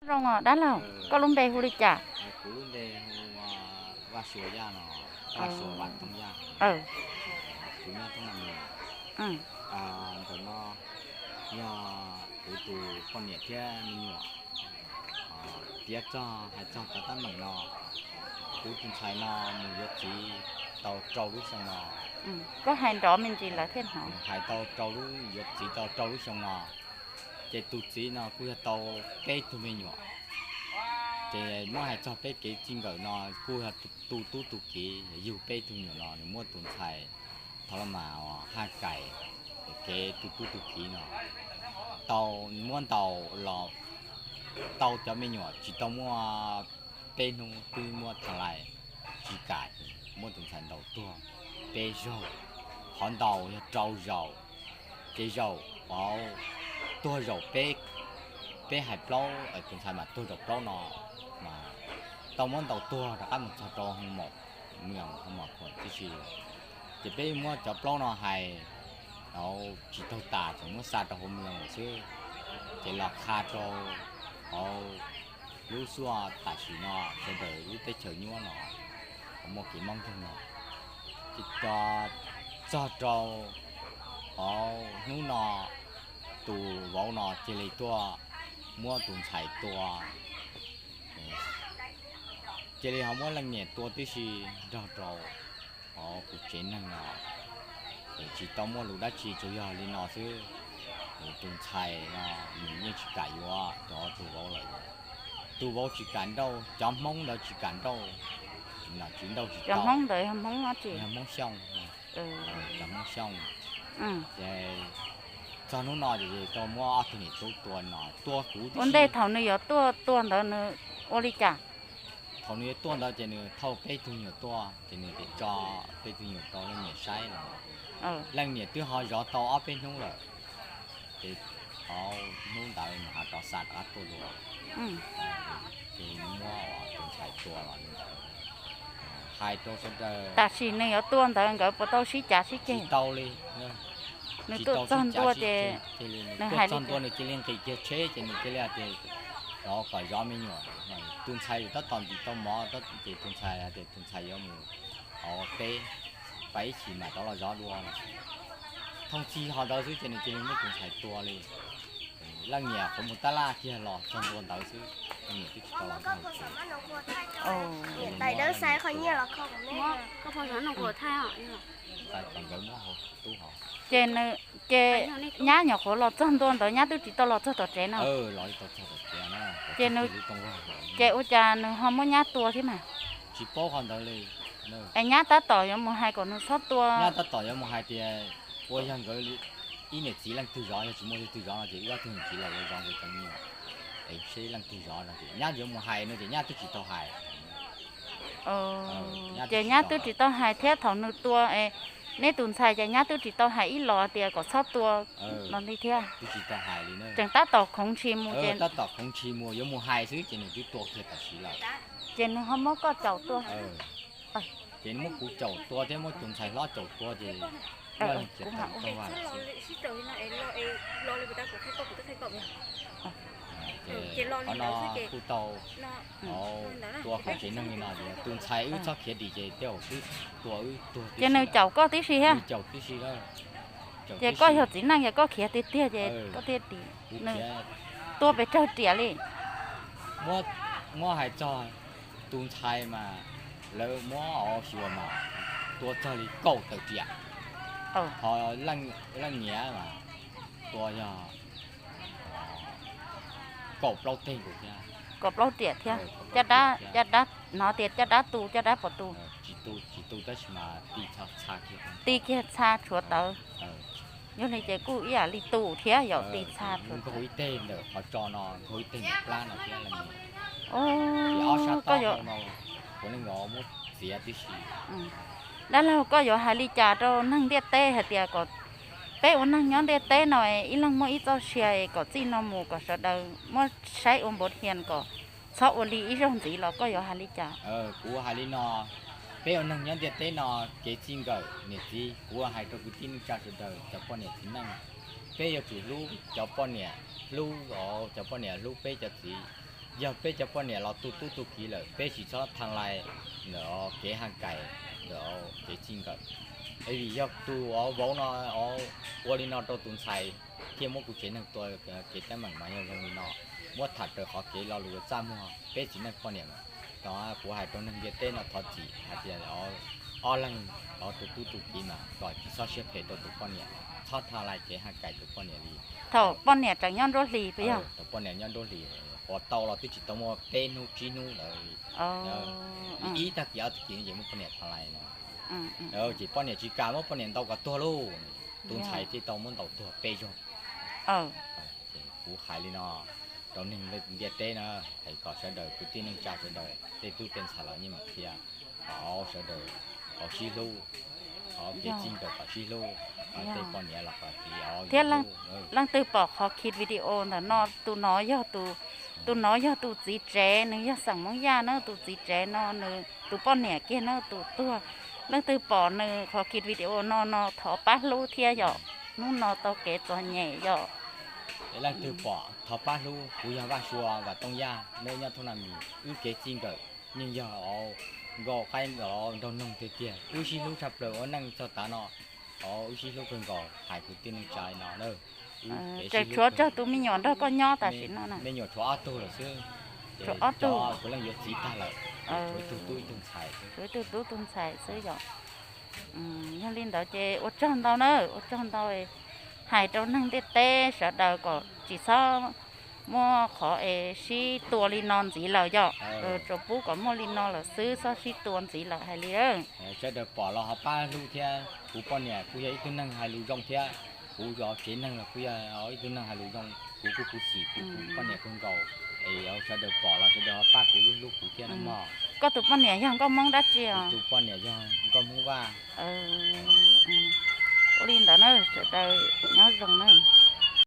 Zoo os dab laug, koj lub npe hu li cas? Kuv lub npe hu Vaj Suav Yaj no, Vaj Suav Vam Thoob Yaj. Kuv nyob Thoob Naj Mus. Ntawm no yog kuv tus poj niam thiab me nyuam. Piav txog hais txog cov teeb meem no, kuv tus ntxhais no mus yuav txiv tau rau lub xyoo no. Koj hais nrov me ntsis lawv thiaj hnov. Hais tau rau lub, yuav txiv tau rau lub xyoo no, ces tus txiv no kuj yog tau peb tug me nyuam. Ces muab hais txog peb kev txij nkawm no kuj yog tu tub tu kiv yug peb tug me nyuam no nws muab tus ntxhais Thov Los Mas Haj Kais, kev tu tub tu kiv no tau muab ntaus los tau cov me nyuam tsis tau muaj peb hnub twb muab tha lais tsis kam, muab tus ntxhais ntaus tuag peb zaug, qhov ntaus yog rau zaus, ces zaum tuag zaum peb, peb hais plaub, tus ntxhais mas tuag zaum plaub no mas tau muab ntaus tuag rov qab mus txog rau hoo maum, mus hoo maum khuam tib si. Ces peb muab cov plaub no hais, tsis taug tas tseem muab xa rau hauv mws lawm xwb. Ces los qha rau hauv lub xuaj tam sim no sawv daws lub teb chaws nyuab no muaj kev mob nkeeg no, ces txog rau hauv hnub no tus vauv no cia li tuaj muab tus ntxhais tua, cia li ho muab leej niam tua tib si nrog rau hauv kuv tsev neeg no. Ces tsis tau muaj lus dab tsi tsuas yog li no xwb. Tus ntxhais no nws yeej tsis kam yuav rau tus vauv lawm. Tus vauv tsis kam nrauj, cov Hmoob ntawd tsis kam nrauj, tsis nrauj tsis tau. Hmoob Xyooj, cov Hmoob Xyooj. Ces txog hnub no ces tau muab ob tug niam tub tua no tua kuv tib si. Ua ntej thaum nws yuav tuaj tua ntawd nws ua li cas? Thaum nws yuav tuaj ntawd ces nws thauj peb tug me nyuam tuaj ces nws tso peb tug me nyuam rau leej niam saib no. Leej niam twb ho zov tau ob peb hnub lawm, ces hnub ntawd nws ho rov xa rov qab tuaj dua. Ces muab tus ntxhais tua los li ntawd, hais rau sawv daws. Tam sim nws yuav tuaj ntawd nkawd puas tau sib cav sib ceg? Tsis tau li. Nws tuaj txog ntua ces nws hais li cas? Nws cia li nqis kiag tsheb ces nws cia li tias kom zov me nyuam. Tus ntxhais tab tom ntim tau mov ces tus ntxhais hais tias tus ntxhais yuav mus hauv teb, pab ib chim mam rov los zov dua no. Thooj txij ho ntawd xwb ces nws cia li muab tus ntxhais tua li. Leej niam qhuav mus tab laj kiag los txog ntua ntawd xwb, leej niam twb tsis tau los nrog tsev. Ces nyab nyuam qhuav los txog ntua ntawd nyab twb tsis tau los txog tom tsev no. Ces nws, ces ua cas nws ho muab nyab tua thiab mas? Tsis paub qhov ntawd li. Es nyab tab tom yuav mus hais kom nws txhob tua. Nyab tab tom yuav mus hais tias ua yog nkawd ib niam txiv leej twg zov, yog tsis muaj leej twg zov no ces wb ob tug niam txiv los yuav zov nkawd cov me nyuam, es seb leej twg zov no ces nyab yuav mus hais no ces nyab twb tsis tau hais. Ces nyab twb tsis tau hais thiab thaum nws tua es neb tus ntxhais ces nyab twb tsis tau hais ib los tias kom txhob tua los li thiab. Tseem tab tom khoov ntshis mus ces tab tom khoov ntshis mus yuav mus hais xwb ces nws twb tua kiag tam sim lawm. Ces nws ho muab koj caum tua. Ces muab kuv caum tua thiab muab tus ntxhais hlob caum tua ces kuv mam ua xwb. Qhov no kuj tau tua kuv tsev neeg li no, tus ntxhais wb txhob khiav dim ces tej zaum twb tua wb tuag tib si. Ces nws caum koj tib si thiab? Nws caum tib si. Ces koj yog txiv neej ces koj khiav tiag tiag ces koj thiaj dim. Nws tua pes tsawg riam li? Muab hais txog tus ntxhais mas lawv muab ua xyuas mas tua txog li kaum tawm riam. Ho leej niam mas tua yog kaum plaub teg nkaus thiab. Kaum plaub riam thiab. Caj dab, caj dab, hnov tias caj dab tu, caj dab puas tu? Tsis tu, tsis tu tab sis mas ti txha, ti kiag txha tshuav tawv. Yog li ces kuj ib yam li tu thiab yom, ti txha tshuav tawv. Nkaug ib teg ntawm qhov tso no, nkaug ib teg ntawm plab no thiab. Ces ob sab tob no puav leej muab txiav tib si. Dab laug, koj yuav hais li cas rau neeg ntiaj teb hais tias kom peb ua neeg nyob ntiaj teb no ib leeg muaj ib txoj sia es kom txij no mus kom sawv daws muab saib ua npaum hias kom txhob ua li ib zaug ntxiv los koj yuav hais li cas? Kuv hais li no, peb ua neeg nyob ntiaj teb no kev txij nkawm niam txiv, kuv hais rau kwv tij neej tsa sawv daws cov poj niam txiv neej, peb yuav tsum hlub cov poj niam, hlub cov poj niam hlub peb cov txiv. Yog peb cov poj niam los tu tub tu kiv lawm, peb tsis txhob tha lais ntawm kev haj kais, ntawm kev txij nkawm. Vim yog tus vauv no ua li no rau tus ntxhais thiaj muab kuv tsev neeg tua, kev teeb meem mas yog zoo li no. Muab tham raws qhov kev lo lus txaj muag peb txiv neej poj niam mas. Kuv hais rau neeg ntiaj teb no thov txim hais tias ob leeg tu tub tu kiv mas kom tsis txhob siab phem rau tus poj niam, txhob tha lais kev haj kais tus poj niam li. Thaum poj niam tseem nyob nruab hlis puas yog? Thaum poj niam nyob nruab hlis, quas tau los twb tsis tau muaj peb hnub tsib hnub ntawd li. Ib tag kis ob tag kis ces muab poj niam tha lais no. Ces poj niam tsis kam, muab poj niam ntaus kom tuag lauj. Tus ntxhais thiaj tau muab ntaus tuag peb zaug. Kuv hais li no rau neeg ntiaj teb na, hais kom sawv daws kwv tij neej tsa sawv daws tej tub tej ntxhais los yeej meem qhia, kom sawv daws sib hlub, kev txij nkawm kom sib hlub, tej poj niam los kom txiv thiab. Leej twg pom qhov khi video ntawm no, tus no yog tus, tus no yog tus txiv tsev, nws yog xeem Hmoob Yaj na, tus txiv tsev no nws tus poj niam kiag na tus tuag. Leej twg pom nws qhov khi video no no thov pab hlub thiab yom, hnub no tau kev txom nyem yom. Leej twg pom thov pab hlub, kuv yog Vaj Sua Vam Tooj Yaj, neb nyob Thoob Naj Mis, wb kev txij nkawm yeej yog nkaus qaib nraug noog tiag tiag, wb sib hlub tshaj plaws ua neej txog tav no. Wb sib hlub kawg nkaus, hais kwv tij neej tsa li no na. Tseem tshuav tsawg tus me nyuam nrog koj nyob tam sim no na? Me nyuam tshuav ob tug lawm xwb. Tshuav ob tug, puav leej yuav txiv tag lawm, tshuav ib tug tub ib tug ntxhais, tshuav ib tug tub tug ntxhais xwb yom. Yog li ntawd ces ua tsaug ntau na, ua tsaug ntau. Hais rau neeg ntiaj teb sawv daws kom tsis txhob muaj qhov es sib tua li no ntxiv lawm yom. Tsuas pub kom muaj li no lawm xwb, txhob sib tua ntxiv lawm hais li. Sawv daws pom los ho pab hlub thiab, kuv poj niam kuj yog ib tug neeg hais lus zoo thiab, kuv cov tsev neeg los kuj yog ib tug neeg hais lus zoo, kuv kuj khuv xim kuv poj niam kawg nkaus. Es sawv daws pom los sawv daws ho pab kuv hlub hlub kuv thiab nawb mog. Koj tus poj niam yog nkauj Hmoob dab tsi os? Tus poj niam yog nkauj Hmoob Vaj. Ua li ntawd na, sawv daws nyob zoo na.